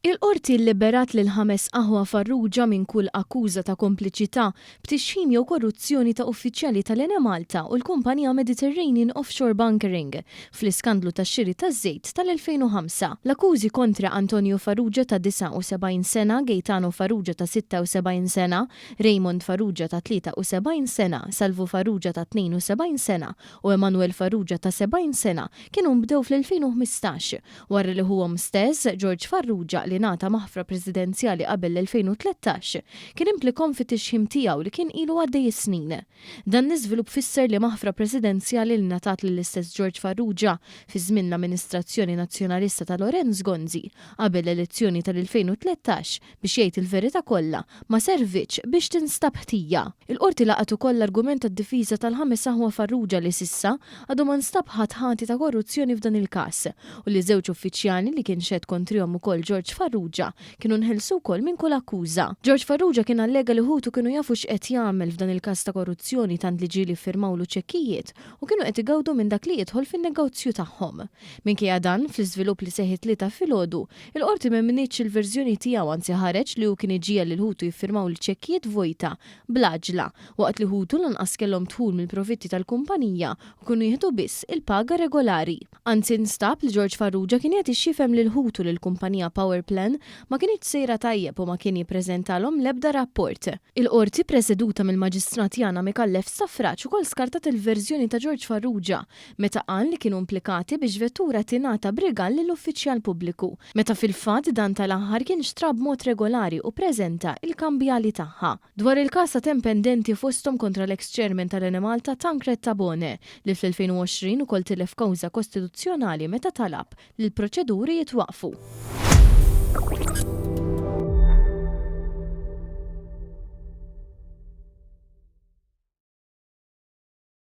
Il-Qorti lliberat lill-ħames aħwa Farrugia minn kull akkuża ta' kompliċità b'tixħim jew korruzzjoni ta' uffiċjali tal-Enemalta u l-kumpanija Mediterranean Offshore Bunkering fl-iskandlu tax-xiri taż-żejt tal-2005. L-akkużi kontra Antonio Farrugia ta' 79 sena, Gaetano Farrugia ta' 76 sena, Raymond Farrugia ta' 73 sena, Salvu Farrugia ta' 72 sena u Emanuel Farrugia ta' 70 sena kienu nbdew fl-2015 wara li ħuhom stess, George Farrugia, li ngħata maħfra presidenzjali qabel l-2013, kien implikhom fit-tixħim tiegħu li kien ilu għaddej is-snin. Dan l-iżvilupp fisser li maħfra presidenzjali li ngħatat lill-istess George Farrugia fi żmien l-amministrazzjoni Nazzjonalista ta' Lorenz Gonzi qabel l-elezzjoni tal-2013 biex jgħid il-verità kollha, ma servietx biex tinstab ħtija. Il-Qorti laqgħet ukoll l-argument tad-difiża tal-ħames aħwa Farrugia li s'issa għadu ma nstab ħadd ħati ta' korruzzjoni f'dan il-każ u li żewġ uffiċjali li kien xehed kontrihom ukoll George Farrugia kienu nħelsu wkoll minn kull akkuża. George Farrugia kien allega li ħutu kienu jafu x'qed jagħmel f'dan il-każ ta' korruzzjoni tant li ġieli ffirmawlu ċekkijiet u kienu qed igawdu minn dak li jidħol fin-negozju tagħhom. Minkejja dan, fl-iżvilupp li seħħ it-Tlieta filgħodu, il-Qorti m'emmnitx il-verżjoni tiegħu anzi ħareġ li hu kien iġiegħel lil ħutu jiffirmaw l-ċekkijiet vojta bl-għaġla, waqt li ħutu lanqas kellhom dħul mill-profitti tal-kumpanija u kienu jieħdu biss il-paga regolari. Anzi nstab li George Farrugia kien qiegħed ixxifhem lil ħutu li l-kumpanija Powerplan ma kinitx sejra tajjeb u ma kien jippreżentalhom l-ebda rapport. Il-Qorti preseduta mill-Maġistrat Yana Micallef Stafrace ukoll skartat il-verżjoni ta' George Farrugia meta qal li kienu implikati biex vettura tingħata b'rigal lil uffiċjal pubbliku, meta fil-fatt dan tal-aħħar kien xtraha b'mod regolari u ppreżenta il-kambjali tagħha. Dwar il-każ għad hemm pendenti fosthom kontra l-eks chairman tal-Enemalta Tancred Tabone, li fl-2020 ukoll tilef kawża kostituzzjonali meta talab li l-proċeduri jitwaqqfu.